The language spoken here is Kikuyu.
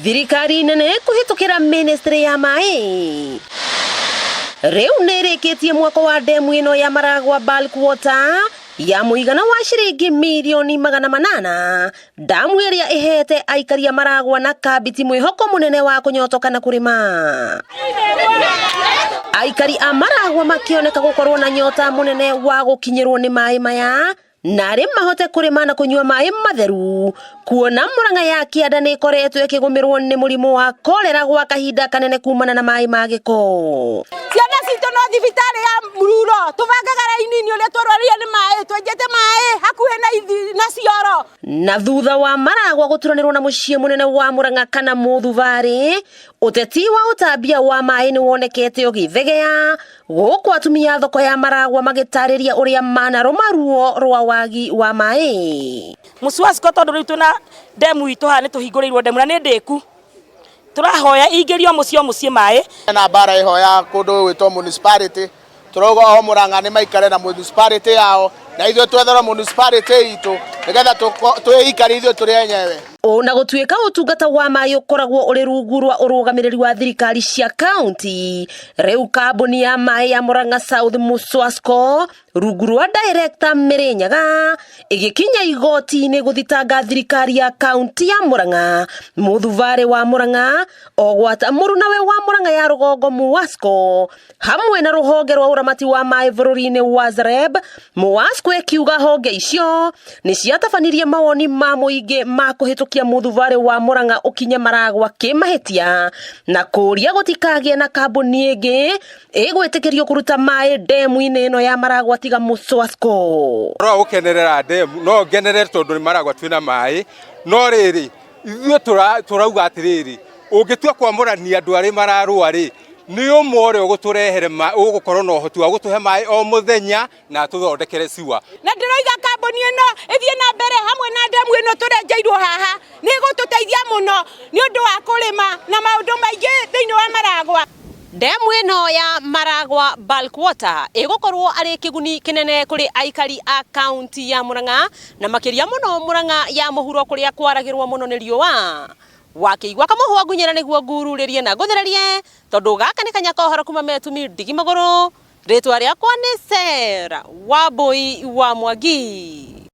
Thirikari nene kũhĩtũkĩra ministry ya maĩ rĩu nĩ ĩrĩkĩtie mwako wa ndemu ĩno ya Maragwa Bulk Water ya mũigana wa ciringi mirioni 800, ndamu ĩrĩa ĩhete aikari a Maragwa na Kambiti mwĩhoko mũnene wa kũnyotoka na kũrĩma. Aikari a Maragwa makĩoneka gũkorwo na nyota mũnene wa gũkinyĩrwo nĩ maĩ maya narĩ mahote kũrĩma na kũnyua maĩ matheru, kuona Murang'a ya kĩanda nĩ ĩkoretwo ĩkĩgũmĩrwo nĩ mũrimũ wa kolera gwa kahinda kanene kumana na maĩ ma gĩko. Ciana citũ no thibitarĩ ya Mururo tũbangaga raini nĩ ũrĩa tũrwarire nĩ maĩ, twenjete maĩ hakuhĩ na ithi na cioro. Na thutha wa Maragwa gũturanĩrwo na mũciĩ mũnene wa Murang'a kana Mũthubarĩ, ũteti wa ũtambia wa maĩ nĩ wonekete ũgĩthegea gũkũ atumia a thoko ya Maragwa magĩtarĩria ũrĩa manarũma ruo rwa wagi wa maĩ. Mũsuasco tondũ rĩu twĩna ndemu itũ haha, nĩ tũhingũrĩirwo ndemu na nĩ ndĩku, tũrahoya ingĩrio mũciĩ o mũciĩ maĩ. Na mbara ĩho ya kũndũ gwĩtwo municipality, tũrauga o Murang'a nĩ maikare na municipality yao na ithuĩ twetherwo municipality itũ nĩgetha twĩikare ithuĩ tũrĩ enyewe. Ona gũtuĩka ũtungata wa maĩ ũkoragwo ũrĩ rungu rwa ũrũgamĩrĩri wa thirikari cia kaunti, rĩu kambuni ya maĩ ya Murang'a South Muswasco rungu rwa director Mĩrĩnyaga ĩgĩkinya igoti-inĩ gũthitanga thirikari ya kaunti ya Murang'a, mũthubarĩ wa Murang'a o gwata mũrunawe wa Murang'a ya rũgongo Muwasco hamwe na rũhonge rwa ũramati wa maĩ bũrũri-inĩ wa Zareb. Muwasco ĩkiuga honge icio nĩ ciatabanirie mawoni ma mũingĩ ma kũhĩtũkia mũthubarĩ wa Murang'a ũkinye Maragwa kĩmahĩtia na kũũria gũtikagĩe na kambuni ĩngĩ ĩgwĩtĩkĩrio kũruta maĩ ndemu-inĩ ĩno ya Maragwa tiga Muswasco. Ro gũkenerera ndemu no ngenere tondũ nĩ Maragwa twĩna maĩ, no rĩrĩ ithuĩ tũrauga atĩrĩrĩ, ũngĩtua kwamũrania andũ arĩa mararũa rĩ, nĩ ũmwe ũrĩa ũgũtũrehere, ũgũkorwo na ũhoti wa gũtũhe maĩ o mũthenya na atũthondekere ciwa. Na ndĩroiga kambuni ĩno ĩthiĩ na mbere hamwe na ndemu ĩno tũrenjeirwo haha, nĩ ĩgũtũteithia mũno nĩ ũndũ wa kũrĩma na maũndũ maingĩ thĩinĩ wa Maragwa. Ndemu ĩno ya Maragwa Bulk Water ĩgũkorwo arĩ kĩguni kĩnene kũrĩ aikari a kaunti ya Murang'a na makĩria mũno Murang'a ya mũhuro kũrĩa kwaragĩrwo mũno nĩ riũa. Wakĩigua kamũhwa ngunyĩra nĩguo ngururĩrie na ngũthererie, tondũ gaka nĩ kanya kohoro kuma Metumi Ndigi Magũrũ. Rĩtwa rĩakwa nĩ Sarah Wambui wa Mwangi.